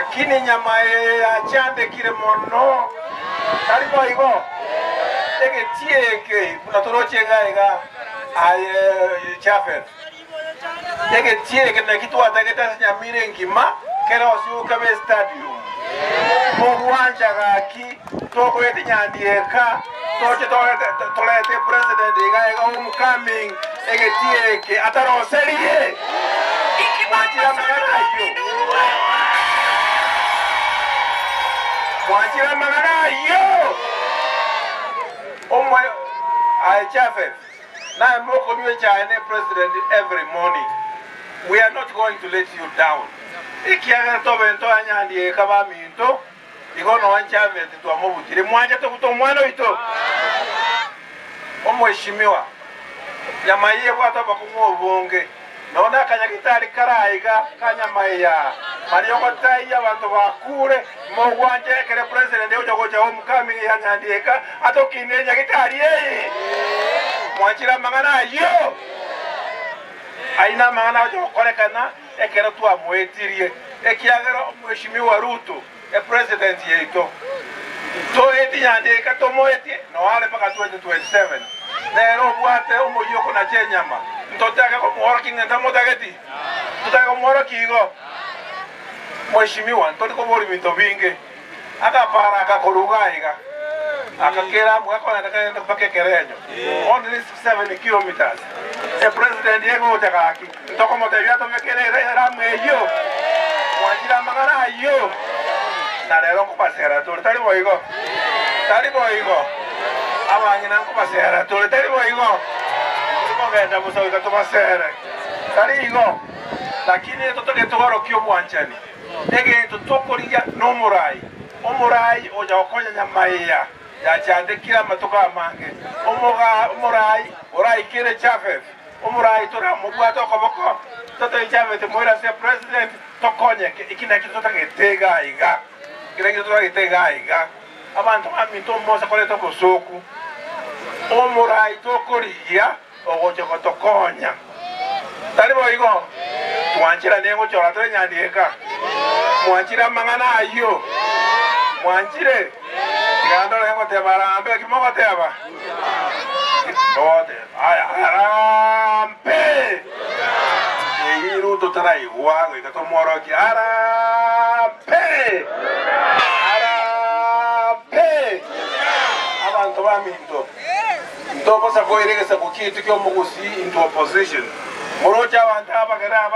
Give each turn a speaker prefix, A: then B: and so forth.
A: Lakini nyama eye yachandekire mono, tari boigo? Egetie eke buna toroche iga iga aye Jafeth, egetie eke naki twatagete ase Nyamira engima kere osigo kebe estadium. Mogwancha gaki tokoeta Nyandieka toche torete torete president iga iga homecoming egetie eke ataroserie. Mwanchire amang'ana ayio? Mwanchire amang'ana ayio? Omo aye Jafeth, naye mokonywa echae ne president every morning. We are not going to let you down. Ekiagera tobe ntoya Nyandieka baminto, igo nonya Jafeth twamobutire. Mwanchete gobuta omwana oito? Omweshimiwa, nyama eye ebwate obokong'u obonge. Nonya nakanyagitari kare aiga ka nyama eya mariogo taiyo abanto bakure, mogwancha ekere president ocha gocha homecoming ya Nyandieka atokinire nyagitari eye? Mwanchire amang'ana ayio? Ayio namang'ana agocha gokorekana ekero twamoetirie, ekiagera omweshimiwa Ruto Epresident yaito toeti Nyandieka tomoetie noare mpaka 2027 nere obwate omoyio okonacha enyama ntotake komoorokia ng'a ntamotageti ntotake komoorokia igo Mheshimiwa ntori koboria binto binge agapara akakoruga aiga akakera amo gakogenda kagende mpaka ekerenyo only 7 kilometers epresident egocha gaki Ntokomotebia atobekere eramu eyio, mwanchire amang'ana ayio, na rero nkobasera tore, tari boigo? Tari boigo? Abang'ina nkobasera tore, tari boigo? Tikogenda bosa goika tobasere, tari igo? Lakini totagete togorokie obwanchani, egento tokorigia nomorai, omorai ocha gokonya nyamaiya yachandekire amatuko amange, omoga omorai oraikere Jafeth. Omorai toramobwate okoboko, totoichabete moire ase president tokonyeke. Eki nakio totagete iga iga. Eki nakio totagete iga iga. Abanto baminto omosa koreta obosooku. Omorai tokorigia ogocha gotokonya. Tari boigo? Twancheranie gochora tore nyandieka. Mwanchire amang'ana ayio? Mwanchire? Tiga ndore ngoteba arambe eki mogoteba. Aya arambe! Eyio Ruto taraigwa goika tomworokie arambe! Arambe! Abanto baminto, ntobosa koira egesaku kiaito ki'omogusii into opposition. Moroche abanto abagere aba.